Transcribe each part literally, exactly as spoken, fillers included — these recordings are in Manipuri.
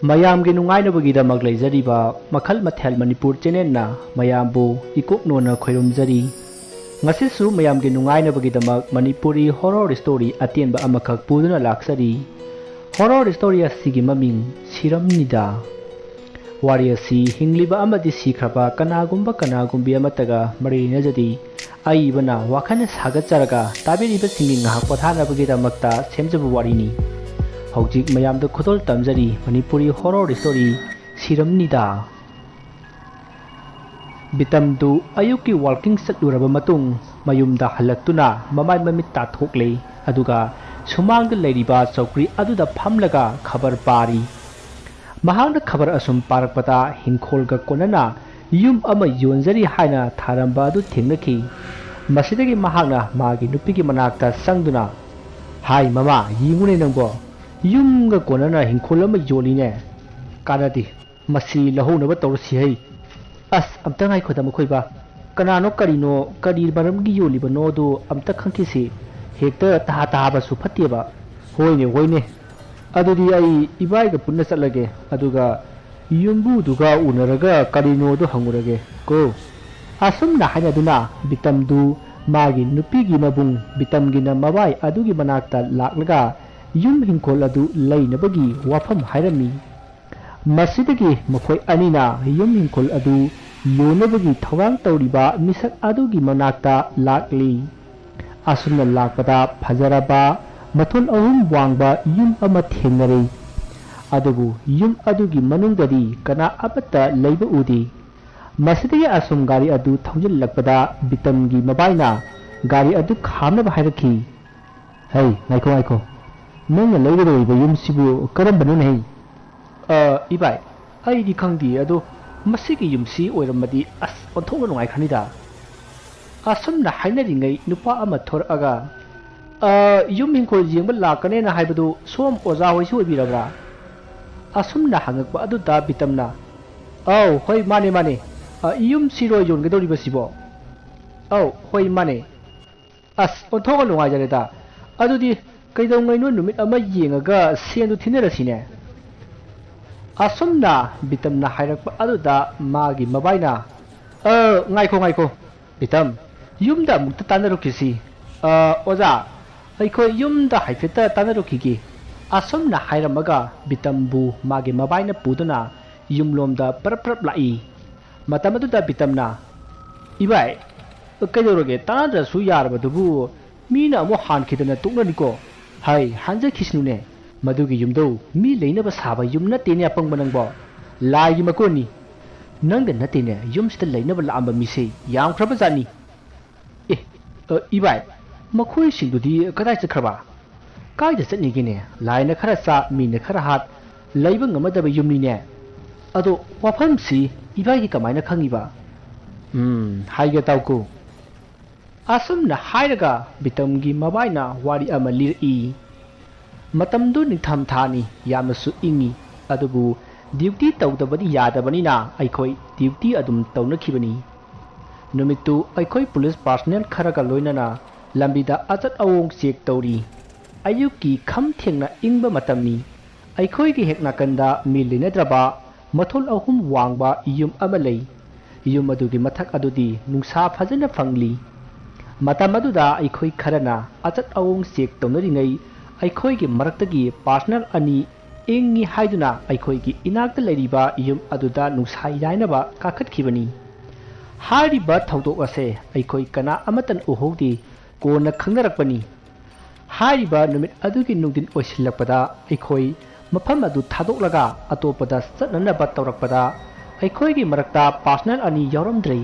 ꯃꯌꯥꯝꯒꯤ ꯅꯨꯡꯉꯥꯏꯅꯕꯒꯤꯗꯃꯛ ꯂꯩꯖꯔꯤꯕ ꯃꯈꯜ ꯃꯊꯦꯜ ꯃꯅꯤꯄꯨꯔ ꯆꯦꯅꯦꯜꯅ ꯃꯌꯥꯝꯕꯨ ꯏꯀꯣꯛꯅꯣꯅ ꯈꯣꯏꯔꯨꯝꯖꯔꯤ꯫ ꯉꯁꯤꯁꯨ ꯃꯌꯥꯝꯒꯤ ꯅꯨꯡꯉꯥꯏꯅꯕꯒꯤꯗꯃꯛ ꯃꯅꯤꯄꯨꯔꯤ ꯍꯣꯔꯣꯔ ꯁ꯭ꯇꯣꯔꯤ ꯑꯇꯦꯟꯕ ꯑꯃꯈꯛ ꯄꯨꯗꯨꯅ ꯂꯥꯛꯆꯔꯤ꯫ ꯍꯣꯔꯣꯔ ꯁ꯭ꯇꯣꯔꯤ ꯑꯁꯤꯒꯤ ꯃꯃꯤꯡ ꯁꯤꯔꯝꯅꯤꯗ꯫ ꯋꯥꯔꯤ ꯑꯁꯤ ꯍꯤꯡꯂꯤꯕ ꯑꯃꯗꯤ ꯁꯤꯈ꯭ꯔꯕ ꯀꯅꯥꯒꯨꯝꯕ ꯀꯅꯥꯒꯨꯝꯕꯤ ꯑꯃꯠꯇꯒ ꯃꯔꯤ ꯂꯩꯅꯖꯗꯦ꯫ ꯑꯏꯕꯅ ꯋꯥꯈꯜꯅ ꯁꯥꯒꯠꯆꯔꯒ ꯇꯥꯕꯤꯔꯤꯕꯁꯤꯡꯒꯤ ꯉꯥꯏꯍꯥꯛ ꯄꯣꯊꯥꯅꯕꯒꯤꯗꯃꯛꯇ ꯁꯦꯝꯖꯕ ꯋꯥꯔꯤꯅꯤ꯫ ꯍꯧꯖꯤꯛ ꯃꯌꯥꯝꯗ ꯈꯨꯗꯣꯜ ꯇꯝꯖꯔꯤ ꯃꯅꯤꯄꯨꯔꯤ ꯍꯣꯔꯣꯔ ꯁ꯭ꯇꯣꯔꯤ ꯁꯤꯔꯝꯅꯤꯗ꯫ ꯕꯤꯇꯝꯗꯨ ꯑꯌꯨꯛꯀꯤ ꯋꯥꯜꯀꯤꯡ ꯆꯠꯂꯨꯔꯕ ꯃꯇꯨꯡ ꯃꯌꯨꯝꯗ ꯍꯜꯂꯛꯇꯨꯅ ꯃꯃꯥꯏ ꯃꯃꯤꯠ ꯇꯥꯊꯣꯛꯂꯦ꯫ ꯑꯗꯨꯒ ꯁꯨꯃꯥꯡꯗ ꯂꯩꯔꯤꯕ ꯆꯧꯀ꯭ꯔꯤ ꯑꯗꯨꯗ ꯐꯝꯂꯒ ꯈꯕꯔ ꯄꯥꯔꯤ꯫ ꯃꯍꯥꯛꯅ ꯈꯕꯔ ꯑꯁꯨꯝ ꯄꯥꯔꯛꯄꯗ ꯍꯤꯡꯈꯣꯜꯒ ꯀꯣꯟꯅꯅ ꯌꯨꯝ ꯑꯃ ꯌꯣꯟꯖꯔꯤ ꯍꯥꯏꯅ ꯊꯥꯔꯝꯕ ꯑꯗꯨ ꯊꯦꯡꯅꯈꯤ꯫ ꯃꯁꯤꯗꯒꯤ ꯃꯍꯥꯛꯅ ꯃꯥꯒꯤ ꯅꯨꯄꯤꯒꯤ ꯃꯅꯥꯛꯇ ꯆꯪꯗꯨꯅ, "ꯍꯥꯏ ꯃꯃꯥ, ꯌꯦꯡꯉꯨꯅꯦ ꯅꯪꯕꯣ, ꯌꯨꯝꯒ ꯀꯣꯟꯅꯅ ꯍꯤꯡꯈꯣꯜ ꯑꯃ ꯌꯣꯜꯂꯤꯅꯦ꯫ ꯀꯥꯟꯅꯗꯦ, ꯃꯁꯤ ꯂꯧꯍꯧꯅꯕ ꯇꯧꯔꯁꯤ ꯍꯩ꯫ ꯑꯁ, ꯑꯝꯇ ꯉꯥꯏꯈꯣꯗ ꯃꯈꯣꯏꯕ꯫ ꯀꯅꯥꯅꯣ ꯀꯔꯤꯅꯣ, ꯀꯔꯤ ꯃꯔꯝꯒꯤ ꯌꯣꯜꯂꯤꯕꯅꯣꯗꯨ ꯑꯝꯇ ꯈꯪꯈꯤꯁꯤ꯫ ꯍꯦꯛꯇ ꯇꯍꯥ ꯇꯍꯥꯕꯁꯨ ꯐꯠꯇꯦꯕ꯫" "ꯍꯣꯏꯅꯦ, ꯍꯣꯏꯅꯦ꯫ ꯑꯗꯨꯗꯤ ꯑꯩ ꯏꯕꯥꯏꯒ ꯄꯨꯟꯅ ꯆꯠꯂꯒꯦ, ꯑꯗꯨꯒ ꯌꯨꯝꯕꯨꯗꯨꯒ ꯎꯅꯔꯒ ꯀꯔꯤꯅꯣꯗꯨ ꯍꯪꯉꯨꯔꯒꯦ ꯀꯣ꯫" ꯑꯁꯨꯝꯅ ꯍꯥꯏꯅꯗꯨꯅ ꯕꯤꯇꯝꯗꯨ ꯃꯥꯒꯤ ꯅꯨꯄꯤꯒꯤ ꯃꯕꯨꯡ ꯕꯤꯇꯝꯒꯤꯅ ꯃꯕꯥꯏ ꯑꯗꯨꯒꯤ ꯃꯅꯥꯛꯇ ꯂꯥꯛꯂꯒ ꯌꯨꯝ ꯍꯤꯡꯈꯣꯜ ꯑꯗꯨ ꯂꯩꯅꯕꯒꯤ ꯋꯥꯐꯝ ꯍꯥꯏꯔꯝꯃꯤ꯫ ꯃꯁꯤꯗꯒꯤ ꯃꯈꯣꯏ ꯑꯅꯤꯅ ꯌꯨꯝ ꯍꯤꯡꯈꯣꯜ ꯑꯗꯨ ꯌꯣꯟꯅꯕꯒꯤ ꯊꯧꯔꯥꯡ ꯇꯧꯔꯤꯕ ꯃꯤꯁꯛ ꯑꯗꯨꯒꯤ ꯃꯅꯥꯛꯇ ꯂꯥꯛꯂꯤ꯫ ꯑꯁꯨꯝꯅ ꯂꯥꯛꯄꯗ ꯐꯖꯔꯕ ꯃꯊꯣꯟ ꯑꯍꯨꯝ ꯋꯥꯡꯕ ꯌꯨꯝ ꯑꯃ ꯊꯦꯡꯅꯔꯦ꯫ ꯑꯗꯨꯕꯨ ꯌꯨꯝ ꯑꯗꯨꯒꯤ ꯃꯅꯨꯡꯗꯗꯤ ꯀꯅꯥ ꯑꯃꯠꯇ ꯂꯩꯕ ꯎꯗꯦ꯫ ꯃꯁꯤꯗꯒꯤ ꯑꯁꯨꯝ ꯒꯥꯔꯤ ꯑꯗꯨ ꯊꯧꯖꯤꯜꯂꯛꯄꯗ ꯕꯤꯇꯝꯒꯤ ꯃꯕꯥꯏꯅ ꯒꯥꯔꯤ ꯑꯗꯨ ꯈꯥꯝꯅꯕ ꯍꯥꯏꯔꯛꯈꯤ꯫ "ꯍꯩ, ꯉꯥꯏꯈꯣ, ꯉꯥꯏꯈꯣ꯫ ꯅꯪꯅ ꯂꯩꯒꯗꯧꯔꯤꯕ ꯌꯨꯝꯁꯤꯕꯨ ꯀꯔꯝꯕꯅꯣꯅꯦ ꯍꯩ?" "ꯑ, ꯏꯕꯥꯏ, ꯑꯩꯗꯤ ꯈꯪꯗꯤꯌꯦ, ꯑꯗꯣ ꯃꯁꯤꯒꯤ ꯌꯨꯝꯁꯤ ꯑꯣꯏꯔꯝꯃꯗꯤ ꯑꯁ ꯑꯣꯟꯊꯣꯛꯅ ꯅꯨꯡꯉꯥꯏꯈ꯭ꯔꯅꯤꯗ꯫" ꯑꯁꯨꯝꯅ ꯍꯥꯏꯅꯔꯤꯉꯩ ꯅꯨꯄꯥ ꯑꯃ ꯊꯣꯔꯛꯑꯒ, "ꯑ, ꯌꯨꯝ ꯍꯤꯡꯈꯣꯜ ꯌꯦꯡꯕ ꯂꯥꯛꯀꯅꯦꯅ ꯍꯥꯏꯕꯗꯨ ꯁꯣꯝ ꯑꯣꯖꯥ ꯍꯣꯏꯁꯨ ꯑꯣꯏꯕꯤꯔꯕ꯭ꯔꯥ?" ꯑꯁꯨꯝꯅ ꯍꯪꯉꯛꯄ ꯑꯗꯨꯗ ꯕꯤꯇꯝꯅ, "ꯑꯧ, ꯍꯣꯏ, ꯃꯥꯅꯦ, ꯃꯥꯅꯦ꯫ ꯑ, ꯌꯨꯝꯁꯤꯔꯣ ꯌꯣꯟꯒꯗꯧꯔꯤꯕꯁꯤꯕꯣ?" "ꯑꯧ, ꯍꯣꯏ, ꯃꯥꯅꯦ꯫" "ꯑꯁ, ꯑꯣꯟꯊꯣꯛꯅ ꯅꯨꯡꯉꯥꯏꯖꯔꯦꯗ꯫ ꯑꯗꯨꯗꯤ ꯀꯩꯗꯧꯉꯩꯅꯣ ꯅꯨꯃꯤꯠ ꯑꯃ ꯌꯦꯡꯉꯒ ꯁꯦꯟꯗꯨ ꯊꯤꯟꯅꯔꯁꯤꯅꯦ?" ꯑꯁꯨꯝꯅ ꯕꯤꯇꯝꯅ ꯍꯥꯏꯔꯛꯄ ꯑꯗꯨꯗ ꯃꯥꯒꯤ ꯃꯕꯥꯏꯅ, "ꯑ, ꯉꯥꯏꯈꯣ, ꯉꯥꯏꯈꯣ, ꯕꯤꯇꯝ, ꯌꯨꯝꯗ ꯑꯃꯨꯛꯇ ꯇꯥꯟꯅꯔꯨꯈꯤꯁꯤ꯫ ꯑ, ꯑꯣꯖꯥ, ꯑꯩꯈꯣꯏ ꯌꯨꯝꯗ ꯍꯥꯏꯐꯦꯠꯇ ꯇꯥꯟꯅꯔꯨꯈꯤꯒꯦ"꯫ ꯑꯁꯨꯝꯅ ꯍꯥꯏꯔꯝꯃꯒ ꯕꯤꯇꯝꯕꯨ ꯃꯥꯒꯤ ꯃꯕꯥꯏꯅ ꯄꯨꯗꯨꯅ ꯌꯨꯝꯂꯣꯝꯗ ꯄꯔꯞ ꯄꯔꯞ ꯂꯥꯛꯏ꯫ ꯃꯇꯝ ꯑꯗꯨꯗ ꯕꯤꯇꯝꯅ, "ꯏꯕꯥꯏ, ꯀꯩꯗꯧꯔꯒꯦ? ꯇꯥꯟꯅꯗ꯭ꯔꯁꯨ ꯌꯥꯔꯕꯗꯨꯕꯨ ꯃꯤꯅ ꯑꯃꯨꯛ ꯍꯥꯟꯈꯤꯗꯅ ꯇꯣꯛꯅꯅꯤꯀꯣ"꯫ "ꯍꯥꯏ, ꯍꯥꯟꯖꯈꯤꯁꯅꯨꯅꯦ꯫ ꯃꯗꯨꯒꯤ ꯌꯨꯝꯗꯧ ꯃꯤ ꯂꯩꯅꯕ ꯁꯥꯕ ꯌꯨꯝ ꯅꯠꯇꯦꯅꯦ, ꯑꯄꯪꯕ ꯅꯪꯕꯣ꯫ ꯂꯥꯏꯒꯤ ꯃꯀꯣꯟꯅꯤ꯫ ꯅꯪꯗ ꯅꯠꯇꯦꯅꯦ, ꯌꯨꯝꯁꯤꯗ ꯂꯩꯅꯕ ꯂꯥꯛꯑꯝꯕ ꯃꯤꯁꯦ ꯌꯥꯝꯈ꯭ꯔꯕ ꯖꯥꯠꯅꯤ꯫ ꯑꯦ, ꯑ, ꯏꯕꯥꯏ, ꯃꯈꯣꯏꯁꯤꯡꯗꯨꯗꯤ ꯀꯗꯥꯏ ꯆꯠꯈ꯭ꯔꯕ? ꯀꯥꯏꯗ ꯆꯠꯅꯤꯒꯦꯅꯦ? ꯂꯥꯏꯅ ꯈꯔ ꯆꯥ, ꯃꯤꯅ ꯈꯔ ꯍꯥꯠ, ꯂꯩꯕ ꯉꯝꯃꯗꯕ ꯌꯨꯝꯅꯤꯅꯦ꯫ ꯑꯗꯣ ꯋꯥꯐꯝꯁꯤ ꯏꯕꯥꯏꯒꯤ ꯀꯃꯥꯏꯅ ꯈꯪꯉꯤꯕ?" "ꯎꯝ, ꯍꯥꯏꯒꯦ ꯇꯥꯎꯀꯣ"꯫ ꯑꯁꯨꯝꯅ ꯍꯥꯏꯔꯒ ꯕꯤꯇꯝꯒꯤ ꯃꯕꯥꯏꯅ ꯋꯥꯔꯤ ꯑꯃ ꯂꯤꯔꯛꯏ꯫ ꯃꯇꯝꯗꯨ ꯅꯤꯡꯊꯝ ꯊꯥꯅꯤ, ꯌꯥꯝꯅꯁꯨ ꯏꯪꯏ꯫ ꯑꯗꯨꯕꯨ ꯗ꯭ꯌꯨꯇꯤ ꯇꯧꯗꯕꯗꯤ ꯌꯥꯗꯕꯅꯤꯅ ꯑꯩꯈꯣꯏ ꯗ꯭ꯌꯨꯇꯤ ꯑꯗꯨꯝ ꯇꯧꯅꯈꯤꯕꯅꯤ꯫ ꯅꯨꯃꯤꯠꯇꯨ ꯑꯩꯈꯣꯏ ꯄꯨꯂꯤꯁ ꯄꯥꯔꯁꯅꯦꯜ ꯈꯔꯒ ꯂꯣꯏꯅꯅ ꯂꯝꯕꯤꯗ ꯑꯆꯠ ꯑꯋꯣꯡ ꯆꯦꯛ ꯇꯧꯔꯤ꯫ ꯑꯌꯨꯛꯀꯤ ꯈꯝ ꯊꯦꯡꯅ ꯏꯪꯕ ꯃꯇꯝꯅꯤ꯫ ꯑꯩꯈꯣꯏꯒꯤ ꯍꯦꯛ ꯅꯥꯀꯟꯗ ꯃꯤ ꯂꯩꯅꯗ꯭ꯔꯕ ꯃꯊꯣꯜ ꯑꯍꯨꯝ ꯋꯥꯡꯕ ꯌꯨꯝ ꯑꯃ ꯂꯩ꯫ ꯌꯨꯝ ꯑꯗꯨꯒꯤ ꯃꯊꯛ ꯑꯗꯨꯗꯤ ꯅꯨꯡꯁꯥ ꯐꯖꯅ ꯐꯪꯂꯤ꯫ ꯃꯇꯝ ꯑꯗꯨꯗ ꯑꯩꯈꯣꯏ ꯈꯔꯅ ꯑꯆꯠ ꯑꯋꯣꯡ ꯆꯦꯛ ꯇꯧꯅꯔꯤꯉꯩ, ꯑꯩꯈꯣꯏꯒꯤ ꯃꯔꯛꯇꯒꯤ ꯄꯥꯔꯁꯅꯦꯜ ꯑꯅꯤ ꯏꯪꯉꯤ ꯍꯥꯏꯗꯨꯅ ꯑꯩꯈꯣꯏꯒꯤ ꯏꯅꯥꯛꯇ ꯂꯩꯔꯤꯕ ꯌꯨꯝ ꯑꯗꯨꯗ ꯅꯨꯡꯁꯥ ꯌꯥꯏꯅꯕ ꯀꯥꯈꯠꯈꯤꯕꯅꯤ꯫ ꯍꯥꯏꯔꯤꯕ ꯊꯧꯗꯣꯛ ꯑꯁꯦ ꯑꯩꯈꯣꯏ ꯀꯅꯥ ꯑꯃꯠꯇꯅ ꯎꯍꯧꯗꯦ, ꯀꯣꯟꯅ ꯈꯪꯅꯔꯛꯄꯅꯤ꯫ ꯍꯥꯏꯔꯤꯕ ꯅꯨꯃꯤꯠ ꯑꯗꯨꯒꯤ ꯅꯨꯡꯊꯤꯟ ꯑꯣꯏꯁꯤꯜꯂꯛꯄꯗ ꯑꯩꯈꯣꯏ ꯃꯐꯝ ꯑꯗꯨ ꯊꯥꯗꯣꯛꯂꯒ ꯑꯇꯣꯞꯄꯗ ꯆꯠꯅꯅꯕ ꯇꯧꯔꯛꯄꯗ ꯑꯩꯈꯣꯏꯒꯤ ꯃꯔꯛꯇ ꯄꯥꯔꯁꯅꯦꯜ ꯑꯅꯤ ꯌꯥꯎꯔꯝꯗ꯭ꯔꯦ꯫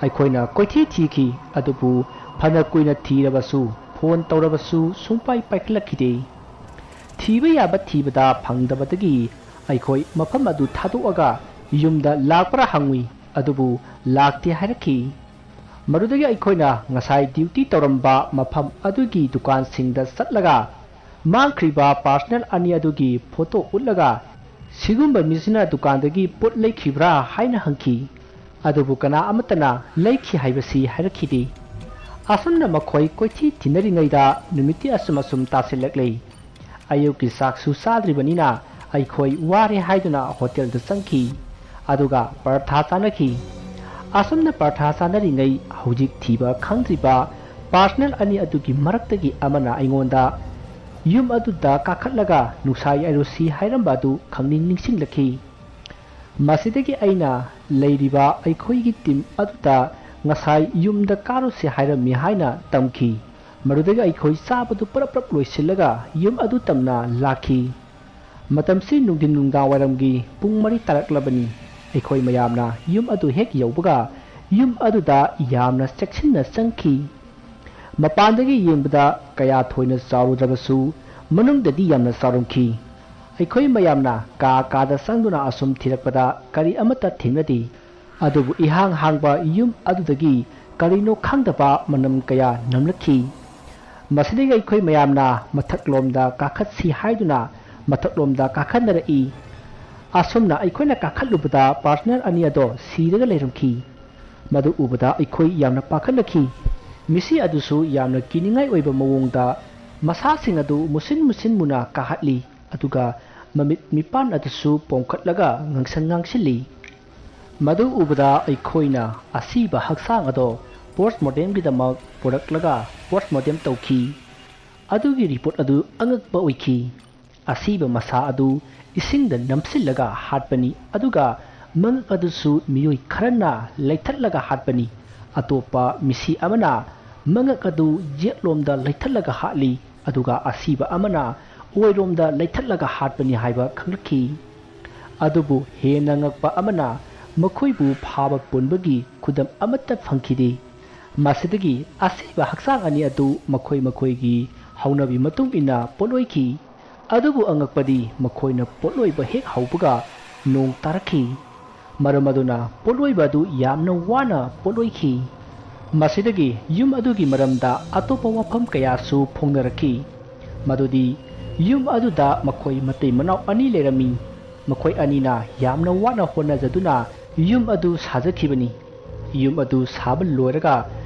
ꯑꯩꯈꯣꯏꯅ ꯀꯣꯏꯊꯤ ꯊꯤꯈꯤ, ꯑꯗꯨꯕꯨ ꯐꯅ ꯀꯨꯏꯅ ꯊꯤꯔꯕꯁꯨ, ꯐꯣꯟ ꯇꯧꯔꯕꯁꯨ ꯁꯨꯡꯄꯥꯏ ꯄꯥꯏꯈꯠꯂꯛꯈꯤꯗꯦ꯫ ꯊꯤꯕ ꯌꯥꯕ ꯊꯤꯕꯗ ꯐꯪꯗꯕꯗꯒꯤ ꯑꯩꯈꯣꯏ ꯃꯐꯝ ꯑꯗꯨ ꯊꯥꯗꯣꯛꯑꯒ ꯌꯨꯝꯗ ꯂꯥꯛꯄ꯭ꯔꯥ ꯍꯪꯉꯨꯏ, ꯑꯗꯨꯕꯨ ꯂꯥꯛꯇꯦ ꯍꯥꯏꯔꯛꯈꯤ꯫ ꯃꯗꯨꯗꯒꯤ ꯑꯩꯈꯣꯏꯅ ꯉꯁꯥꯏ ꯗ꯭ꯌꯨꯇꯤ ꯇꯧꯔꯝꯕ ꯃꯐꯝ ꯑꯗꯨꯒꯤ ꯗꯨꯀꯥꯟꯁꯤꯡꯗ ꯆꯠꯂꯒ ꯃꯥꯡꯈ꯭ꯔꯤꯕ ꯄꯥꯔꯁꯅꯦꯜ ꯑꯅꯤ ꯑꯗꯨꯒꯤ ꯐꯣꯇꯣ ꯎꯠꯂꯒ, "ꯁꯤꯒꯨꯝꯕ ꯃꯤꯁꯤꯅ ꯗꯨꯀꯥꯟꯗꯒꯤ ꯄꯣꯠ ꯂꯩꯈꯤꯕ꯭ꯔꯥ?" ꯍꯥꯏꯅ ꯍꯪꯈꯤ꯫ ꯑꯗꯨꯕꯨ ꯀꯅꯥ ꯑꯃꯠꯇꯅ ꯂꯩꯈꯤ ꯍꯥꯏꯕꯁꯤ ꯍꯥꯏꯔꯛꯈꯤꯗꯦ꯫ ꯑꯁꯨꯝꯅ ꯃꯈꯣꯏ ꯀꯣꯏꯊꯤ ꯊꯤꯅꯔꯤꯉꯩꯗ ꯅꯨꯃꯤꯠꯇꯤ ꯑꯁꯨꯝ ꯑꯁꯨꯝ ꯇꯥꯁꯤꯜꯂꯛꯂꯦ꯫ ꯑꯌꯨꯛꯀꯤ ꯆꯥꯛꯁꯨ ꯆꯥꯗ꯭ꯔꯤꯕꯅꯤꯅ ꯑꯩꯈꯣꯏ ꯋꯥꯔꯦ ꯍꯥꯏꯗꯨꯅ ꯍꯣꯇꯦꯜꯗ ꯆꯪꯈꯤ, ꯑꯗꯨꯒ ꯄꯔꯊꯥ ꯆꯥꯅꯈꯤ꯫ ꯑꯁꯨꯝꯅ ꯄꯔꯊꯥ ꯆꯥꯅꯔꯤꯉꯩ ꯍꯧꯖꯤꯛ ꯊꯤꯕ ꯈꯪꯗ꯭ꯔꯤꯕ ꯄꯥꯔꯁꯅꯦꯜ ꯑꯅꯤ ꯑꯗꯨꯒꯤ ꯃꯔꯛꯇꯒꯤ ꯑꯃꯅ ꯑꯩꯉꯣꯟꯗ ꯌꯨꯝ ꯑꯗꯨꯗ ꯀꯥꯈꯠꯂꯒ ꯅꯨꯡꯁꯥ ꯌꯥꯏꯔꯨꯁꯤ ꯍꯥꯏꯔꯝꯕ ꯑꯗꯨ ꯈꯪꯅꯤꯡ ꯅꯤꯡꯁꯤꯡꯂꯛꯈꯤ꯫ ꯃꯁꯤꯗꯒꯤ ꯑꯩꯅ ꯂꯩꯔꯤꯕ ꯑꯩꯈꯣꯏꯒꯤ ꯇꯤꯝ ꯑꯗꯨꯗ ꯉꯁꯥꯏ ꯌꯨꯝꯗ ꯀꯥꯔꯨꯁꯤ ꯍꯥꯏꯔꯝꯃꯤ ꯍꯥꯏꯅ ꯇꯝꯈꯤ꯫ ꯃꯗꯨꯗꯒꯤ ꯑꯩꯈꯣꯏ ꯆꯥꯕꯗꯨ ꯄꯔꯞ ꯄꯔꯞ ꯂꯣꯏꯁꯤꯜꯂꯒ ꯌꯨꯝ ꯑꯗꯨ ꯇꯝꯅ ꯂꯥꯛꯈꯤ꯫ ꯃꯇꯝꯁꯤ ꯅꯨꯡꯊꯤꯟ ꯅꯨꯡꯗꯥꯡ ꯋꯥꯏꯔꯝꯒꯤ ꯄꯨꯡ ꯃꯔꯤ ꯇꯥꯔꯛꯂꯕꯅꯤ꯫ ꯑꯩꯈꯣꯏ ꯃꯌꯥꯝꯅ ꯌꯨꯝ ꯑꯗꯨ ꯍꯦꯛ ꯌꯧꯕꯒ ꯌꯨꯝ ꯑꯗꯨꯗ ꯌꯥꯝꯅ ꯆꯦꯛꯁꯤꯟꯅ ꯆꯪꯈꯤ꯫ ꯃꯄꯥꯟꯗꯒꯤ ꯌꯦꯡꯕꯗ ꯀꯌꯥ ꯊꯣꯏꯅ ꯆꯥꯎꯔꯨꯗ꯭ꯔꯕꯁꯨ ꯃꯅꯨꯡꯗꯗꯤ ꯌꯥꯝꯅ ꯆꯥꯎꯔꯝꯈꯤ꯫ ꯑꯩꯈꯣꯏ ꯃꯌꯥꯝꯅ ꯀꯥ ꯀꯥꯗ ꯆꯪꯗꯨꯅ ꯑꯁꯨꯝ ꯊꯤꯔꯛꯄꯗ ꯀꯔꯤ ꯑꯃꯠꯇ ꯊꯦꯡꯅꯗꯦ꯫ ꯑꯗꯨꯕꯨ ꯏꯍꯥꯡ ꯍꯥꯡꯕ ꯌꯨꯝ ꯑꯗꯨꯗꯒꯤ ꯀꯔꯤꯅꯣ ꯈꯪꯗꯕ ꯃꯅꯝ ꯀꯌꯥ ꯅꯝꯂꯛꯈꯤ꯫ ꯃꯁꯤꯗꯒꯤ ꯑꯩꯈꯣꯏ ꯃꯌꯥꯝꯅ ꯃꯊꯛꯂꯣꯝꯗ ꯀꯥꯈꯠꯁꯤ ꯍꯥꯏꯗꯨꯅ ꯃꯊꯛꯂꯣꯝꯗ ꯀꯥꯈꯠꯅꯔꯛꯏ꯫ ꯑꯁꯨꯝꯅ ꯑꯩꯈꯣꯏꯅ ꯀꯥꯈꯠꯂꯨꯕꯗ ꯄꯥꯔꯁꯅꯦꯜ ꯑꯅꯤ ꯑꯗꯣ ꯁꯤꯔꯒ ꯂꯩꯔꯝꯈꯤ꯫ ꯃꯗꯨ ꯎꯕꯗ ꯑꯩꯈꯣꯏ ꯌꯥꯝꯅ ꯄꯥꯈꯠꯂꯛꯈꯤ꯫ ꯃꯤꯁꯤ ꯑꯗꯨꯁꯨ ꯌꯥꯝꯅ ꯀꯤꯅꯤꯡꯉꯥꯏ ꯑꯣꯏꯕ ꯃꯑꯣꯡꯗ ꯃꯁꯥꯁꯤꯡ ꯑꯗꯨ ꯃꯨꯁꯤꯟ ꯃꯨꯁꯤꯟ ꯃꯨꯅ ꯀꯥꯍꯠꯂꯤ, ꯑꯗꯨꯒ ꯃꯃꯤꯠ ꯃꯤꯄꯥꯟ ꯑꯗꯨꯁꯨ ꯄꯣꯝꯈꯠꯂꯒ ꯉꯥꯡꯁꯪ ꯉꯥꯡꯁꯤꯜꯂꯤ꯫ ꯃꯗꯨ ꯎꯕꯗ ꯑꯩꯈꯣꯏꯅ ꯑꯁꯤꯕ ꯍꯛꯆꯥꯡ ꯑꯗꯣ ꯄꯣꯁꯃꯣꯔꯇꯦꯝꯒꯤꯗꯃꯛ ꯄꯨꯔꯛꯂꯒ ꯄꯣꯁꯃꯣꯔꯇꯦꯝ ꯇꯧꯈꯤ꯫ ꯑꯗꯨꯒꯤ ꯔꯤꯄꯣꯔꯠ ꯑꯗꯨ ꯑꯉꯛꯄ ꯑꯣꯏꯈꯤ꯫ ꯑꯁꯤꯕ ꯃꯁꯥ ꯑꯗꯨ ꯏꯁꯤꯡꯗ ꯅꯝꯁꯤꯜꯂꯒ ꯍꯥꯠꯄꯅꯤ, ꯑꯗꯨꯒ ꯃꯉꯛ ꯑꯗꯨꯁꯨ ꯃꯤꯑꯣꯏ ꯈꯔꯅ ꯂꯩꯊꯠꯂꯒ ꯍꯥꯠꯄꯅꯤ꯫ ꯑꯇꯣꯞꯄ ꯃꯤꯁꯤ ꯑꯃꯅ ꯃꯉꯛ ꯑꯗꯨ ꯌꯦꯠꯂꯣꯝꯗ ꯂꯩꯊꯠꯂꯒ ꯍꯥꯠꯂꯤ, ꯑꯗꯨꯒ ꯑꯁꯤꯕ ꯑꯃꯅ ꯑꯣꯏꯔꯣꯝꯗ ꯂꯩꯊꯠꯂꯒ ꯍꯥꯠꯄꯅꯤ ꯍꯥꯏꯕ ꯈꯪꯂꯛꯈꯤ꯫ ꯑꯗꯨꯕꯨ ꯍꯦꯟꯅ ꯉꯛꯄ ꯑꯃꯅ, ꯃꯈꯣꯏꯕꯨ ꯐꯥꯕ ꯄꯨꯟꯕꯒꯤ ꯈꯨꯗꯝ ꯑꯃꯠꯇ ꯐꯪꯈꯤꯗꯦ꯫ ꯃꯁꯤꯗꯒꯤ ꯑꯁꯤꯕ ꯍꯛꯆꯥꯡ ꯑꯅꯤ ꯑꯗꯨ ꯃꯈꯣꯏ ꯃꯈꯣꯏꯒꯤ ꯍꯧꯅꯕꯤ ꯃꯇꯨꯡ ꯏꯟꯅ ꯄꯣꯠꯂꯣꯏꯈꯤ꯫ ꯑꯗꯨꯕꯨ ꯑꯉꯛꯄꯗꯤ, ꯃꯈꯣꯏꯅ ꯄꯣꯠꯂꯣꯏꯕ ꯍꯦꯛ ꯍꯧꯕꯒ ꯅꯣꯡ ꯇꯥꯔꯛꯈꯤ꯫ ꯃꯔꯝ ꯑꯗꯨꯅ ꯄꯣꯠꯂꯣꯏꯕ ꯑꯗꯨ ꯌꯥꯝꯅ ꯋꯥꯅ ꯄꯣꯠꯂꯣꯏꯈꯤ꯫ ꯃꯁꯤꯗꯒꯤ ꯌꯨꯝ ꯑꯗꯨꯒꯤ ꯃꯔꯝꯗ ꯑꯇꯣꯞꯄ ꯋꯥꯐꯝ ꯀꯌꯥꯁꯨ ꯐꯣꯡꯅꯔꯛꯈꯤ, ꯃꯗꯨꯗꯤ ꯌꯨꯝ ꯑꯗꯨꯗ ꯃꯈꯣꯏ ꯃꯇꯩ ꯃꯅꯥꯎ ꯑꯅꯤ ꯂꯩꯔꯝꯃꯤ꯫ ꯃꯈꯣꯏ ꯑꯅꯤꯅ ꯌꯥꯝꯅ ꯋꯥꯅ ꯍꯣꯠꯅꯖꯗꯨꯅ ꯌꯨꯝ ꯑꯗꯨ ꯁꯥꯖꯈꯤꯕꯅꯤ꯫ ꯌꯨꯝ ꯑꯗꯨ ꯁꯥꯕ ꯂꯣꯏꯔꯒ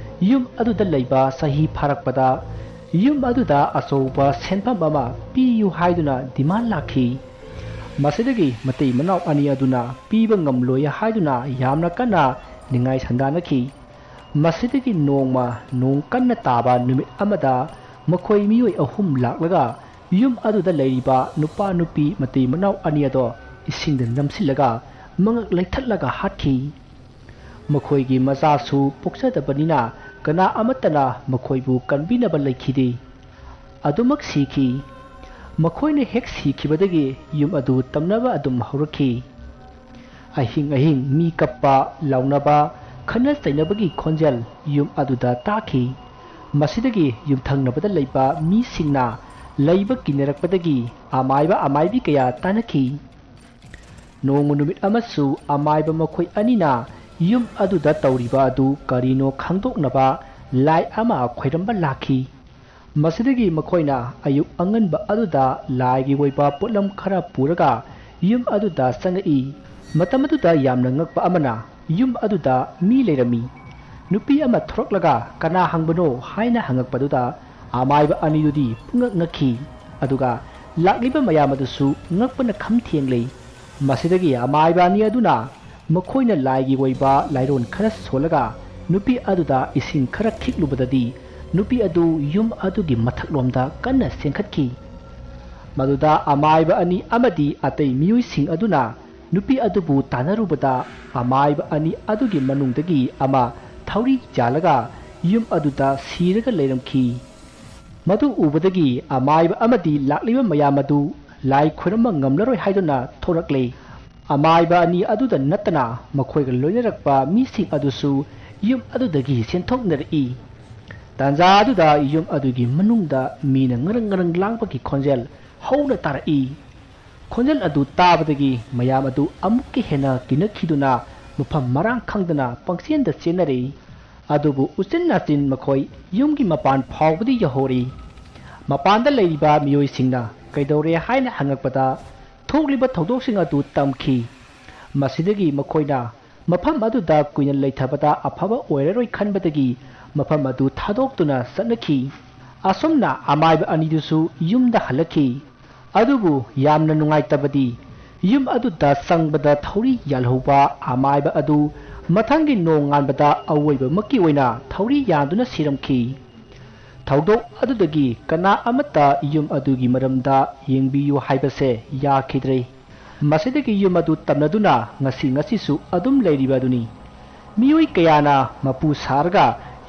ꯌꯨꯝ ꯑꯗꯨꯗ ꯂꯩꯕ ꯆꯍꯤ ꯐꯥꯔꯛꯄꯗ ꯌꯨꯝ ꯑꯗꯨꯗ ꯑꯆꯧꯕ ꯁꯦꯟꯐꯝ ꯑꯃ ꯄꯤꯌꯨ ꯍꯥꯏꯗꯨꯅ ꯗꯤꯃꯥꯟ ꯂꯥꯛꯈꯤ꯫ ꯃꯁꯤꯗꯒꯤ ꯃꯇꯩ ꯃꯅꯥꯎ ꯑꯅꯤ ꯑꯗꯨꯅ ꯄꯤꯕ ꯉꯝꯂꯣꯏ ꯍꯥꯏꯗꯨꯅ ꯌꯥꯝꯅ ꯀꯟꯅ ꯅꯤꯡꯉꯥꯏ ꯁꯪꯗꯥꯅꯈꯤ꯫ ꯃꯁꯤꯗꯒꯤ ꯅꯣꯡꯃ ꯅꯣꯡ ꯀꯟꯅ ꯇꯥꯕ ꯅꯨꯃꯤꯠ ꯑꯃꯗ ꯃꯈꯣꯏ ꯃꯤꯑꯣꯏ ꯑꯍꯨꯝ ꯂꯥꯛꯂꯒ ꯌꯨꯝ ꯑꯗꯨꯗ ꯂꯩꯔꯤꯕ ꯅꯨꯄꯥ ꯅꯨꯄꯤ ꯃꯇꯩ ꯃꯅꯥꯎ ꯑꯅꯤ ꯑꯗꯣ ꯏꯁꯤꯡꯗ ꯅꯝꯁꯤꯜꯂꯒ ꯃꯉꯛ ꯂꯩꯊꯠꯂꯒ ꯍꯥꯠꯈꯤ꯫ ꯃꯈꯣꯏꯒꯤ ꯃꯆꯥꯁꯨ ꯄꯣꯛꯆꯗꯕꯅꯤꯅ ꯀꯅꯥ ꯑꯃꯠꯇꯅ ꯃꯈꯣꯏꯕꯨ ꯀꯟꯕꯤꯅꯕ ꯂꯩꯈꯤꯗꯦ꯫ ꯑꯗꯨꯃꯛ ꯁꯤꯈꯤ꯫ ꯃꯈꯣꯏꯅ ꯍꯦꯛ ꯁꯤꯈꯤꯕꯗꯒꯤ ꯌꯨꯝ ꯑꯗꯨ ꯇꯝꯅꯕ ꯑꯗꯨꯝ ꯍꯧꯔꯛꯈꯤ꯫ ꯑꯍꯤꯡ ꯑꯍꯤꯡ ꯃꯤ ꯀꯞꯄ, ꯂꯥꯎꯅꯕ, ꯈꯠꯅ ꯆꯩꯅꯕꯒꯤ ꯈꯣꯟꯖꯦꯜ ꯌꯨꯝ ꯑꯗꯨꯗ ꯇꯥꯈꯤ꯫ ꯃꯁꯤꯗꯒꯤ ꯌꯨꯝꯊꯪꯅꯕꯗ ꯂꯩꯕ ꯃꯤꯁꯤꯡꯅ ꯂꯩꯕ ꯀꯤꯅꯔꯛꯄꯗꯒꯤ ꯑꯃꯥꯏꯕ ꯑꯃꯥꯏꯕꯤ ꯀꯌꯥ ꯇꯥꯅꯈꯤ꯫ ꯅꯣꯡꯃ ꯅꯨꯃꯤꯠ ꯑꯃꯁꯨ ꯑꯃꯥꯏꯕ ꯃꯈꯣꯏ ꯑꯅꯤꯅ ꯌꯨꯝ ꯑꯗꯨꯗ ꯇꯧꯔꯤꯕ ꯑꯗꯨ ꯀꯔꯤꯅꯣ ꯈꯪꯗꯣꯛꯅꯕ ꯂꯥꯏ ꯑꯃ ꯈꯣꯏꯔꯝꯕ ꯂꯥꯛꯈꯤ꯫ ꯃꯁꯤꯗꯒꯤ ꯃꯈꯣꯏꯅ ꯑꯌꯨꯛ ꯑꯉꯟꯕ ꯑꯗꯨꯗ ꯂꯥꯏꯒꯤ ꯑꯣꯏꯕ ꯄꯣꯠꯂꯝ ꯈꯔ ꯄꯨꯔꯒ ꯌꯨꯝ ꯑꯗꯨꯗ ꯆꯪꯉꯛꯏ꯫ ꯃꯇꯝ ꯑꯗꯨꯗ ꯌꯥꯝꯅ ꯉꯛꯄ ꯑꯃꯅ, ꯌꯨꯝ ꯑꯗꯨꯗ ꯃꯤ ꯂꯩꯔꯝꯃꯤ꯫ ꯅꯨꯄꯤ ꯑꯃ ꯊꯣꯔꯛꯂꯒ "ꯀꯅꯥ ꯍꯪꯕꯅꯣ?" ꯍꯥꯏꯅ ꯍꯪꯉꯛꯄꯗꯨꯗ ꯑꯃꯥꯏꯕ ꯑꯅꯤꯗꯨꯗꯤ ꯄꯨꯡꯉꯛ ꯉꯛꯈꯤ꯫ ꯑꯗꯨꯒ ꯂꯥꯛꯂꯤꯕ ꯃꯌꯥꯝ ꯑꯗꯨꯁꯨ ꯉꯛꯄꯅ ꯈꯝ ꯊꯦꯡꯂꯦ꯫ ꯃꯁꯤꯗꯒꯤ ꯑꯃꯥꯏꯕ ꯑꯅꯤ ꯑꯗꯨꯅ ꯃꯈꯣꯏꯅ ꯂꯥꯏꯒꯤ ꯑꯣꯏꯕ ꯂꯥꯏꯔꯣꯟ ꯈꯔ ꯁꯣꯜꯂꯒ ꯅꯨꯄꯤ ꯑꯗꯨꯗ ꯏꯁꯤꯡ ꯈꯔ ꯈꯤꯛꯂꯨꯕꯗꯗꯤ ꯅꯨꯄꯤ ꯑꯗꯨ ꯌꯨꯝ ꯑꯗꯨꯒꯤ ꯃꯊꯛꯂꯣꯝꯗ ꯀꯟꯅ ꯆꯦꯟꯈꯠꯈꯤ꯫ ꯃꯗꯨꯗ ꯑꯃꯥꯏꯕ ꯑꯅꯤ ꯑꯃꯗꯤ ꯑꯇꯩ ꯃꯤꯑꯣꯏꯁꯤꯡ ꯑꯗꯨꯅ ꯅꯨꯄꯤ ꯑꯗꯨꯕꯨ ꯇꯥꯟꯅꯔꯨꯕꯗ ꯑꯃꯥꯏꯕ ꯑꯅꯤ ꯑꯗꯨꯒꯤ ꯃꯅꯨꯡꯗꯒꯤ ꯑꯃ ꯊꯧꯔꯤ ꯌꯥꯜꯂꯒ ꯌꯨꯝ ꯑꯗꯨꯗ ꯁꯤꯔꯒ ꯂꯩꯔꯝꯈꯤ꯫ ꯃꯗꯨ ꯎꯕꯗꯒꯤ ꯑꯃꯥꯏꯕ ꯑꯃꯗꯤ ꯂꯥꯛꯂꯤꯕ ꯃꯌꯥꯝ ꯑꯗꯨ ꯂꯥꯏ ꯈꯣꯏꯔꯝꯕ ꯉꯝꯂꯔꯣꯏ ꯍꯥꯏꯗꯨꯅ ꯊꯣꯔꯛꯂꯦ꯫ ꯑꯃꯥꯏꯕ ꯑꯅꯤ ꯑꯗꯨꯗ ꯅꯠꯇꯅ ꯃꯈꯣꯏꯒ ꯂꯣꯏꯅꯔꯛꯄ ꯃꯤꯁꯤꯡ ꯑꯗꯨꯁꯨ ꯌꯨꯝ ꯑꯗꯨꯗꯒꯤ ꯆꯦꯟꯊꯣꯛꯅꯔꯛꯏ꯫ ꯇꯥꯟꯖꯥ ꯑꯗꯨꯗ ꯌꯨꯝ ꯑꯗꯨꯒꯤ ꯃꯅꯨꯡꯗ ꯃꯤꯅ ꯉꯔꯪ ꯉꯔꯪ ꯂꯥꯡꯕꯒꯤ ꯈꯣꯟꯖꯦꯜ ꯍꯧꯅ ꯇꯥꯔꯛꯏ꯫ ꯈꯣꯟꯖꯦꯜ ꯑꯗꯨ ꯇꯥꯕꯗꯒꯤ ꯃꯌꯥꯝ ꯑꯗꯨ ꯑꯃꯨꯛꯀ ꯍꯦꯟꯅ ꯀꯤꯅꯈꯤꯗꯨꯅ ꯃꯐꯝ ꯃꯔꯥꯡ ꯈꯪꯗꯅ ꯄꯪꯆꯦꯟꯗ ꯆꯦꯟꯅꯔꯛꯏ꯫ ꯑꯗꯨꯕꯨ ꯎꯆꯤꯟ ꯅꯥꯆꯤꯟ ꯃꯈꯣꯏ ꯌꯨꯝꯒꯤ ꯃꯄꯥꯟ ꯐꯥꯎꯕꯗꯤ ꯌꯧꯍꯧꯔꯤ꯫ ꯃꯄꯥꯟꯗ ꯂꯩꯔꯤꯕ ꯃꯤꯑꯣꯏꯁꯤꯡꯅ ꯀꯩꯗꯧꯔꯦ ꯍꯥꯏꯅ ꯍꯪꯉꯛꯄꯗ ꯊꯣꯛꯂꯤꯕ ꯊꯧꯗꯣꯛꯁꯤꯡ ꯑꯗꯨ ꯇꯝꯈꯤ꯫ ꯃꯁꯤꯗꯒꯤ ꯃꯈꯣꯏꯅ ꯃꯐꯝ ꯑꯗꯨꯗ ꯀꯨꯏꯅ ꯂꯩꯊꯕꯗ ꯑꯐꯕ ꯑꯣꯏꯔꯔꯣꯏ ꯈꯟꯕꯗꯒꯤ ꯃꯐꯝ ꯑꯗꯨ ꯊꯥꯗꯣꯛꯇꯨꯅ ꯆꯠꯅꯈꯤ꯫ ꯑꯁꯨꯝꯅ ꯑꯃꯥꯏꯕ ꯑꯅꯤꯗꯨꯁꯨ ꯌꯨꯝꯗ ꯍꯜꯂꯛꯈꯤ꯫ ꯑꯗꯨꯕꯨ ꯌꯥꯝꯅ ꯅꯨꯡꯉꯥꯏꯇꯕꯗꯤ ꯌꯨꯝ ꯑꯗꯨꯗ ꯆꯪꯕꯗ ꯊꯧꯔꯤ ꯌꯥꯜꯍꯧꯕ ꯑꯃꯥꯏꯕ ꯑꯗꯨ ꯃꯊꯪꯒꯤ ꯅꯣꯡꯉꯥꯟꯕꯗ ꯑꯋꯣꯏꯕꯃꯛꯀꯤ ꯑꯣꯏꯅ ꯊꯧꯔꯤ ꯌꯥꯟꯗꯨꯅ ꯁꯤꯔꯝꯈꯤ꯫ ꯊꯧꯗꯣꯛ ꯑꯗꯨꯗꯒꯤ ꯀꯅꯥ ꯑꯃꯠꯇ ꯌꯨꯝ ꯑꯗꯨꯒꯤ ꯃꯔꯝꯗ ꯌꯦꯡꯕꯤꯌꯨ ꯍꯥꯏꯕꯁꯦ ꯌꯥꯈꯤꯗ꯭ꯔꯦ꯫ ꯃꯁꯤꯗꯒꯤ ꯌꯨꯝ ꯑꯗꯨ ꯇꯝꯅꯗꯨꯅ ꯉꯁꯤ ꯉꯁꯤꯁꯨ ꯑꯗꯨꯝ ꯂꯩꯔꯤꯕ ꯑꯗꯨꯅꯤ꯫ ꯃꯤꯑꯣꯏ ꯀꯌꯥꯅ ꯃꯄꯨ ꯁꯥꯔꯒ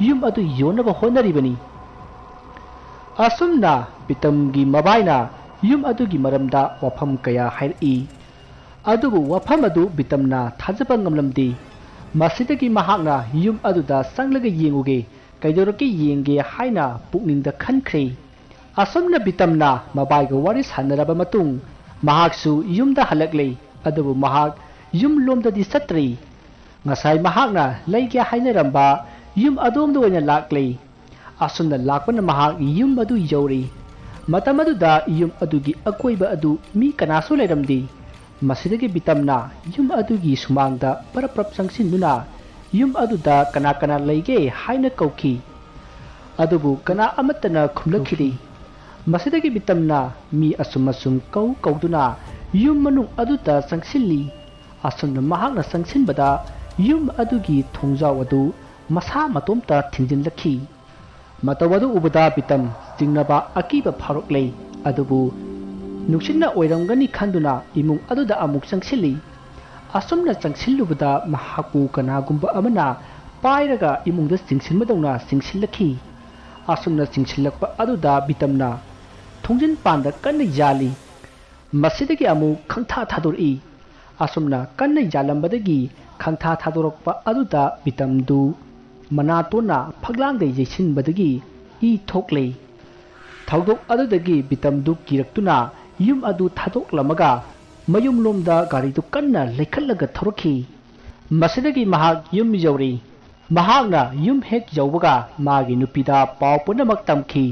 ꯌꯨꯝ ꯑꯗꯨ ꯌꯣꯟꯅꯕ ꯍꯣꯠꯅꯔꯤꯕꯅꯤ꯫ ꯑꯁꯨꯝꯅ ꯕꯤꯇꯝꯒꯤ ꯃꯕꯥꯏꯅ ꯌꯨꯝ ꯑꯗꯨꯒꯤ ꯃꯔꯝꯗ ꯋꯥꯐꯝ ꯀꯌꯥ ꯍꯥꯏꯔꯛꯏ꯫ ꯑꯗꯨꯕꯨ ꯋꯥꯐꯝ ꯑꯗꯨ ꯕꯤꯇꯝꯅ ꯊꯥꯖꯕ ꯉꯝꯂꯝꯗꯦ꯫ ꯃꯁꯤꯗꯒꯤ ꯃꯍꯥꯛꯅ ꯌꯨꯝ ꯑꯗꯨꯗ ꯆꯪꯂꯒ ꯌꯦꯡꯉꯨꯒꯦ, ꯀꯩꯗꯧꯔꯛꯀꯦ ꯌꯦꯡꯒꯦ ꯍꯥꯏꯅ ꯄꯨꯛꯅꯤꯡꯗ ꯈꯟꯈ꯭ꯔꯦ꯫ ꯑꯁꯨꯝꯅ ꯕꯤꯇꯝꯅ ꯃꯕꯥꯏꯒ ꯋꯥꯔꯤ ꯁꯥꯟꯅꯔꯕ ꯃꯇꯨꯡ ꯃꯍꯥꯛꯁꯨ ꯌꯨꯝꯗ ꯍꯜꯂꯛꯂꯦ꯫ ꯑꯗꯨꯕꯨ ꯃꯍꯥꯛ ꯌꯨꯝ ꯂꯣꯝꯗꯗꯤ ꯆꯠꯇ꯭ꯔꯤ꯫ ꯉꯁꯥꯏ ꯃꯍꯥꯛꯅ ꯂꯩꯒꯦ ꯍꯥꯏꯅꯔꯝꯕ ꯌꯨꯝ ꯑꯗꯣꯝꯗ ꯑꯣꯏꯅ ꯂꯥꯛꯂꯦ꯫ ꯑꯁꯨꯝꯅ ꯂꯥꯛꯄꯅ ꯃꯍꯥꯛ ꯌꯨꯝ ꯑꯗꯨ ꯌꯧꯔꯦ꯫ ꯃꯇꯝ ꯑꯗꯨꯗ ꯌꯨꯝ ꯑꯗꯨꯒꯤ ꯑꯀꯣꯏꯕ ꯑꯗꯨ ꯃꯤ ꯀꯅꯥꯁꯨ ꯂꯩꯔꯝꯗꯦ꯫ ꯃꯁꯤꯗꯒꯤ ꯕꯤꯇꯝꯅ ꯌꯨꯝ ꯑꯗꯨꯒꯤ ꯁꯨꯃꯥꯡꯗ ꯄꯔꯞ ꯄꯔꯞ ꯆꯪꯁꯤꯟꯗꯨꯅ ꯌꯨꯝ ꯑꯗꯨꯗ ꯀꯅꯥ ꯀꯅꯥ ꯂꯩꯒꯦ ꯍꯥꯏꯅ ꯀꯧꯈꯤ꯫ ꯑꯗꯨꯕꯨ ꯀꯅꯥ ꯑꯃꯠꯇꯅ ꯈꯨꯝꯂꯛꯈꯤꯗꯦ꯫ ꯃꯁꯤꯗꯒꯤ ꯕꯤꯇꯝꯅ ꯃꯤ ꯑꯁꯨꯝ ꯑꯁꯨꯝ ꯀꯧ ꯀꯧꯗꯨꯅ ꯌꯨꯝ ꯃꯅꯨꯡ ꯑꯗꯨꯗ ꯆꯪꯁꯤꯜꯂꯤ꯫ ꯑꯁꯨꯝꯅ ꯃꯍꯥꯛꯅ ꯆꯪꯁꯤꯟꯕꯗ ꯌꯨꯝ ꯑꯗꯨꯒꯤ ꯊꯣꯡꯖꯥꯎ ꯑꯗꯨ ꯃꯁꯥ ꯃꯇꯣꯝꯇ ꯊꯤꯡꯖꯤꯜꯂꯛꯈꯤ꯫ ꯃꯇꯧ ꯑꯗꯨ ꯎꯕꯗ ꯕꯤꯇꯝ ꯆꯤꯡꯅꯕ ꯑꯀꯤꯕ ꯐꯥꯎꯔꯛꯂꯦ꯫ ꯑꯗꯨꯕꯨ ꯅꯨꯡꯁꯤꯠꯅ ꯑꯣꯏꯔꯝꯒꯅꯤ ꯈꯟꯗꯨꯅ ꯏꯃꯨꯡ ꯑꯗꯨꯗ ꯑꯃꯨꯛ ꯆꯪꯁꯤꯜꯂꯤ꯫ ꯑꯁꯨꯝꯅ ꯆꯪꯁꯤꯜꯂꯨꯕꯗ ꯃꯍꯥꯛꯄꯨ ꯀꯅꯥꯒꯨꯝꯕ ꯑꯃꯅ ꯄꯥꯏꯔꯒ ꯏꯃꯨꯡꯗ ꯆꯤꯡꯁꯤꯟꯕꯗꯧꯅ ꯆꯤꯡꯁꯤꯜꯂꯛꯈꯤ꯫ ꯑꯁꯨꯝꯅ ꯆꯤꯡꯁꯤꯜꯂꯛꯄ ꯑꯗꯨꯗ ꯕꯤꯇꯝꯅ ꯊꯣꯡꯖꯤꯟ ꯄꯥꯟꯗ ꯀꯟꯅ ꯌꯥꯜꯂꯤ꯫ ꯃꯁꯤꯗꯒꯤ ꯑꯃꯨꯛ ꯈꯪꯊꯥ ꯊꯥꯗꯣꯔꯛꯏ꯫ ꯑꯁꯨꯝꯅ ꯀꯟꯅ ꯌꯥꯜꯂꯝꯕꯗꯒꯤ ꯈꯪꯊꯥ ꯊꯥꯗꯣꯔꯛꯄ ꯑꯗꯨꯗ ꯕꯤꯇꯝꯗꯨ ꯃꯅꯥꯇꯣꯟꯅ ꯐꯛꯂꯥꯡꯗ ꯌꯩꯁꯤꯟꯕꯗꯒꯤ ꯏ ꯊꯣꯛꯂꯦ꯫ ꯊꯧꯗꯣꯛ ꯑꯗꯨꯗꯒꯤ ꯕꯤꯇꯝꯗꯨ ꯀꯤꯔꯛꯇꯨꯅ ꯌꯨꯝ ꯑꯗꯨ ꯊꯥꯗꯣꯛꯂꯝꯃꯒ ꯃꯌꯨꯝꯂꯣꯝꯗ ꯒꯥꯔꯤꯗꯨ ꯀꯟꯅ ꯂꯩꯈꯠꯂꯒ ꯊꯧꯔꯛꯈꯤ꯫ ꯃꯁꯤꯗꯒꯤ ꯃꯍꯥꯛ ꯌꯨꯝ ꯌꯧꯔꯦ꯫ ꯃꯍꯥꯛꯅ ꯌꯨꯝ ꯍꯦꯛ ꯌꯧꯕꯒ ꯃꯥꯒꯤ ꯅꯨꯄꯤꯗ ꯄꯥꯎ ꯄꯨꯝꯅꯃꯛ ꯇꯝꯈꯤ꯫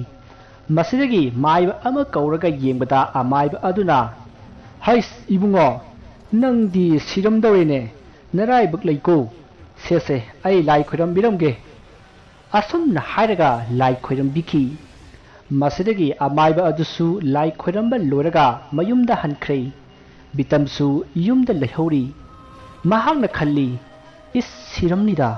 ꯃꯁꯤꯗꯒꯤ ꯃꯥꯏꯕ ꯑꯃ ꯀꯧꯔꯒ ꯌꯦꯡꯕꯗ ꯑꯃꯥꯏꯕ ꯑꯗꯨꯅ, "ꯍꯩꯁ, ꯏꯕꯨꯡꯉꯣ, ꯅꯪꯗꯤ ꯁꯤꯔꯝꯗꯧꯔꯦꯅꯦ, ꯅꯔꯥꯏꯕꯛ ꯂꯩꯀꯣ꯫ ꯁꯦ ꯁꯦ, ꯑꯩ ꯂꯥꯏ ꯈꯣꯏꯔꯝꯕꯤꯔꯝꯒꯦ"꯫ ꯑꯁꯨꯝꯅ ꯍꯥꯏꯔꯒ ꯂꯥꯏ ꯈꯣꯏꯔꯝꯕꯤꯈꯤ꯫ ꯃꯁꯤꯗꯒꯤ ꯑꯃꯥꯏꯕ ꯑꯗꯨꯁꯨ ꯂꯥꯏ ꯈꯣꯏꯔꯝꯕ ꯂꯣꯏꯔꯒ ꯃꯌꯨꯝꯗ ꯍꯟꯈ꯭ꯔꯦ꯫ ꯕꯤꯇꯝꯁꯨ ꯌꯨꯝꯗ ꯂꯩꯍꯧꯔꯤ꯫ ꯃꯍꯥꯛꯅ ꯈꯜꯂꯤ, "ꯏꯁ, ꯁꯤꯔꯝꯅꯤꯗ"꯫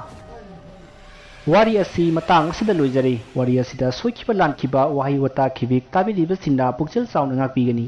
ꯋꯥꯔꯤ ꯑꯁꯤ ꯃꯇꯥꯡ ꯑꯁꯤꯗ ꯂꯣꯏꯖꯔꯦ꯫ ꯋꯥꯔꯤ ꯑꯁꯤꯗ ꯁꯣꯏꯈꯤꯕ ꯂꯥꯟꯈꯤꯕ ꯋꯥꯍꯩ ꯋꯥꯇꯥ ꯈꯤꯕꯤꯛ ꯇꯥꯕꯤꯔꯤꯕꯁꯤꯡꯅ ꯄꯨꯛꯆꯦꯜ ꯆꯥꯎꯅ ꯉꯥꯛꯄꯤꯒꯅꯤ꯫